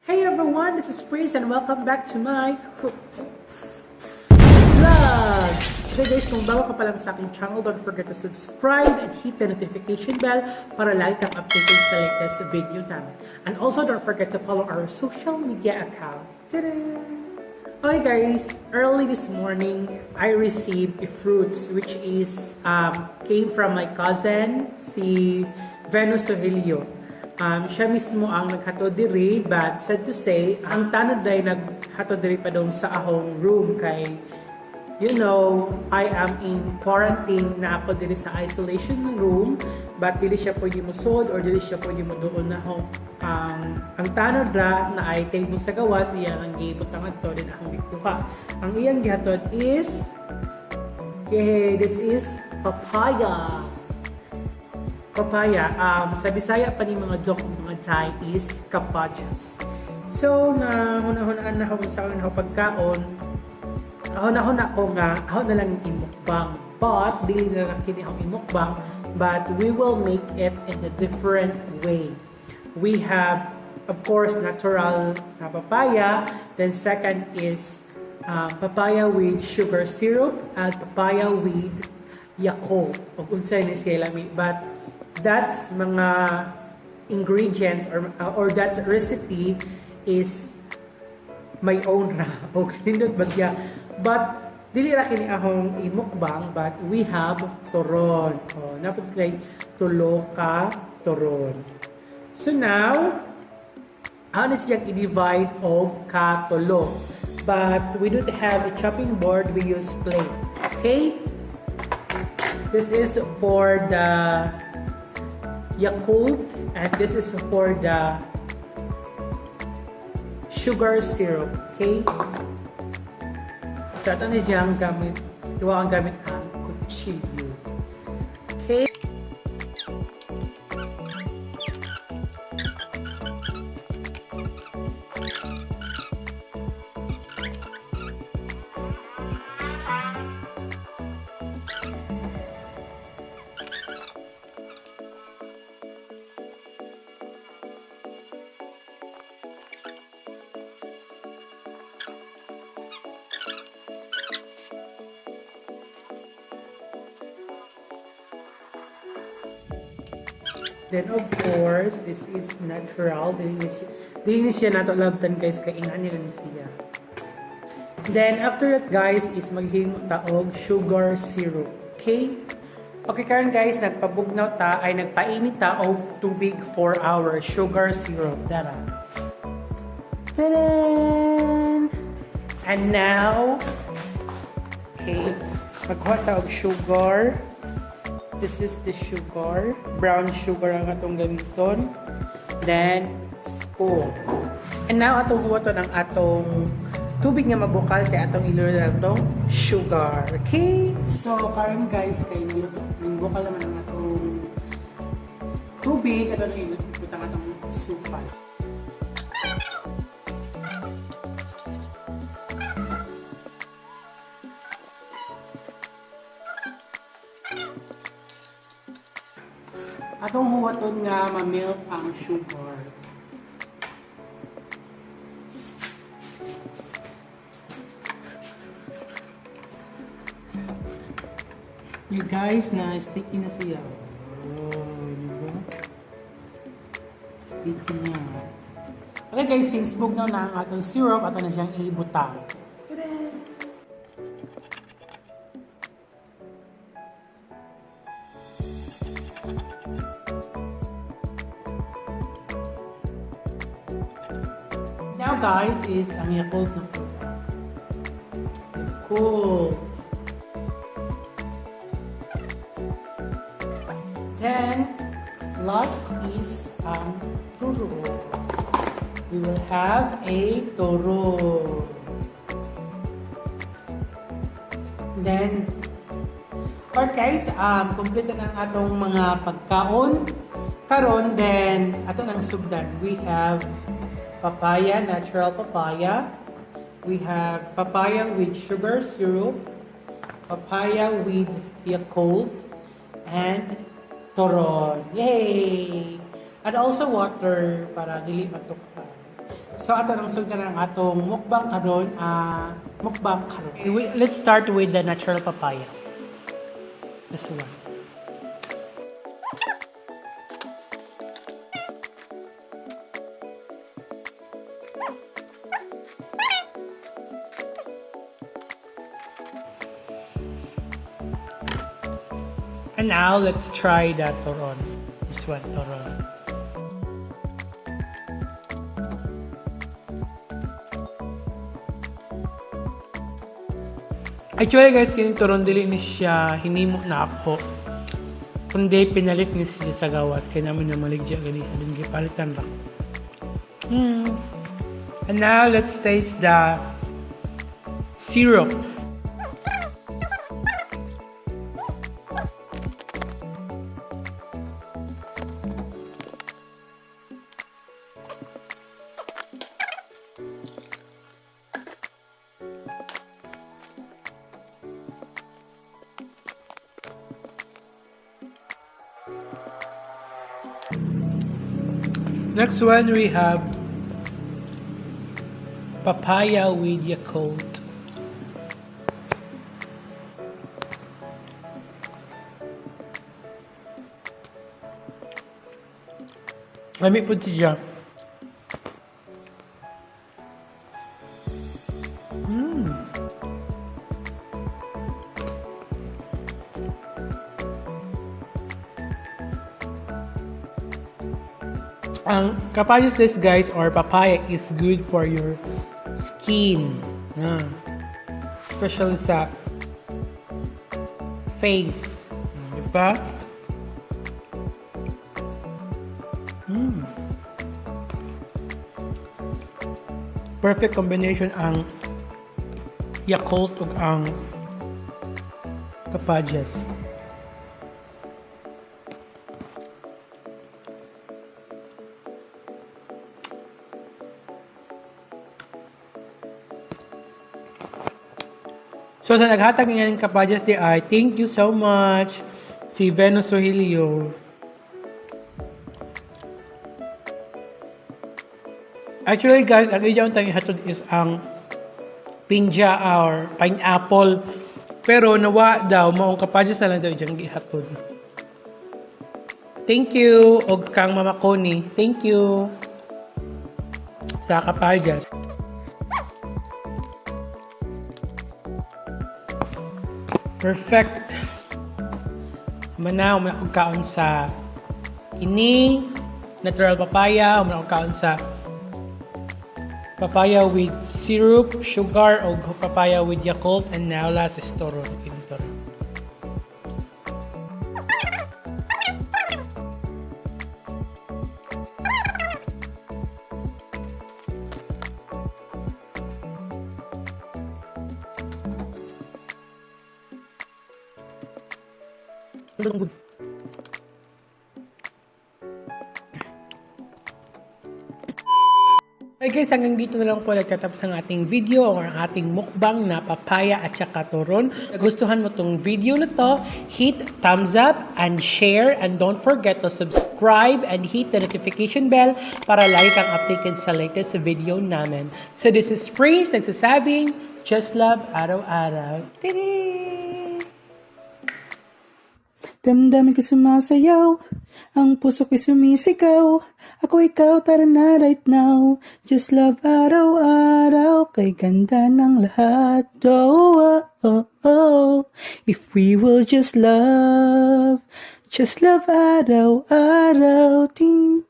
Hey everyone, this is Prince and welcome back to my vlog! Okay guys, kung bago ka pa lang sa aking channel, don't forget to subscribe and hit the notification bell para lagi kang updated sa latest video namin. And also, don't forget to follow our social media account. Ta-da! Okay guys, early this morning, I received a fruits which is came from my cousin, si Venus Sohelio. Siya mismo ang naghatod diri, but sad to say, ang tanod ay naghatod diri pa dong sa akong room kay I am in quarantine na ako diri sa isolation room, but dili siya pwede mo sod or dili siya pwede mo doon na ho. Ang tanod ra na ay table sa gawas, iya ang gibutang adto din akong gikuha. Ang iyang gihatod is, okay, this is papaya. Papaya, sa Bisaya pa ni mga dok, mga Thai is kapachas. So, na huna-hunaan na ako sa ako pagkaon, ako na ko nga, ako na lang imukbang. But, dili na lang kini akong imukbang, but we will make it in a different way. We have, of course, natural na papaya. Then second is papaya with sugar syrup and papaya with Yakult. Og unsay ni siya lami. But that's mga ingredients or that recipe is my own ra. Og nindot ba siya? But dili ra kini akong imukbang, but we have turon. Oh, napod kay tulo ka turon. So now, ano siyang i-divide og katulo. But we don't have a chopping board, we use plate. Okay? This is for the Yakult and this is for the sugar syrup. Okay? So, ito na siyang gamit. Ito ang gamit ang kutsilyo. Okay? Then of course, this is natural. Dili ni siya nato labtan guys kay ingan nila ni siya. Then after that guys is maghimo ta og sugar syrup. Okay? Okay karon guys, nagpabugnaw ta ay nagpainit ta og tubig for our sugar syrup. Dara. Tadan! And now, okay, magkuha ta og sugar. This is the sugar. Brown sugar ang atong gamiton. Then, spoon. And now, atong huwaton ang atong tubig nga mabukal kay atong iluro na atong sugar. Okay? So, karon guys, kay niluto, bukal naman ang atong tubig, atong iluto ang atong sukal. Atong huwaton nga ma-melt ang sugar. You guys, na sticky na siya. Oh, di ba? Sticky na. Okay guys, since bugnaw na ang atong syrup, ato na siyang ibutang. Tada! Now guys, is ang Yakult na po. Yakult. Then, last is ang turon. We will have a turon. Then, alright guys, complete na ang atong mga pagkaon. Karon then, ato nang sugdan. We have papaya, natural papaya. We have papaya with sugar syrup, papaya with Yakult, and turon. Yay! And also water para dili matukpan. So ato nang sugdan ang atong mukbang karon, mukbang karon. Okay, let's start with the natural papaya. This one. And now let's try the turon. This one, turon. Actually guys, kining turon dili ni siya hinimo na ako. Kundi pinalit ni siya sa gawas kay namin namaligya gani din gipalitan ra. And now let's taste the syrup. Next one, we have papaya with Yakult. Lami pud siya. Ang kapayas this guys or papaya is good for your skin. Especially sa face. Diba? Perfect combination ang Yakult ug ang kapadyas. So sa naghatag niya ng kapadyas di ay, thank you so much, si Venus Rogelio. Actually guys, ang iyang tayong hatod is ang pinja or pineapple. Pero nawa daw, maong kapadyas na lang daw iyang gihatod. Thank you, og kang Mama Connie. Thank you sa kapadyas. Perfect. Manaw, man akong kaon sa ini, natural papaya, man akong kaon sa papaya with syrup, sugar, o papaya with Yakult, and now last is turon. Kining turon. Good. Okay guys, hanggang dito na lang po nagtatapos ang ating video or ang ating mukbang na papaya at saka turon. Gustuhan mo tong video na to, hit thumbs up and share, and don't forget to subscribe and hit the notification bell para lagi kang updated sa latest video namin. So this is Prince nagsasabing, just love araw-araw. Tiri! Damdamin ko sumasayaw, ang puso ko'y sumisigaw. Ako ikaw, tara na right now. Just love araw-araw, kay ganda ng lahat. Oh. If we will just love araw-araw. Ting.